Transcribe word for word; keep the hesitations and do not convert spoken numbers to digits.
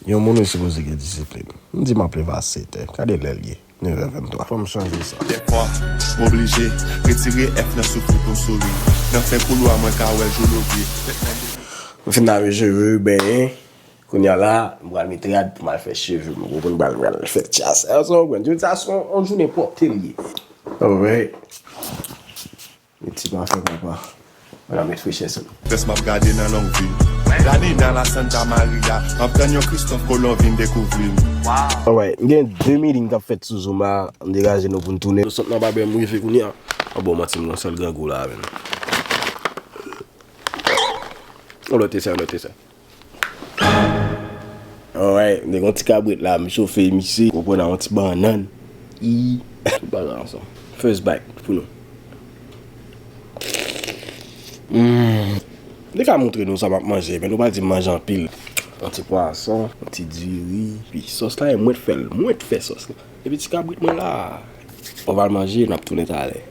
Yon moun wi sipoze gen disiplin. M di m ap leve a sèt è. Gade lè l ye. Nèf è venntwa. Fò m chanje sa. Dèfwa, m oblije retire F nan soufri pou m souri. Nan fen koulwa, mwen ka wè jou leve. M fin lave cheve, benyen. Kounye a la, m pral met rad pou m al fè cheve m. Ou konprann, m pral, pral fè tchas. Sa w konprann? Jodi a se yon, yon jounen pwòpte l ye. Alright. Met ti pafen, papa. Mwen ap met frechè sou. Fès m ap gade nan long vi. La Nina, la Santa Maria. M ap tann yon Christophe Colomb vin dekouvri m. Alright, m gen de meeting k ap fèt sou Zoom la. M degaje nou pou n tounen. Nou sot nan babè m rive kounye a. An bon, manti m gon sèl grangou la, menm. On lòt esè, on lòt esè. Alright, m te gon ti kabrit la, m chofe misye. Konprann a yon ti bannann. I. Tout bagay ansanm. First bite pou nou. Mm. M te ka montre nou sa m ap manje, men nou pa di m manje anpil. Yon ti pwason, yon ti diri, pi sòs la, e mwen t fè l. Mwen t fè sòs la. Epi ti kabrit mwen la. On va l manje, n ap tounen talè.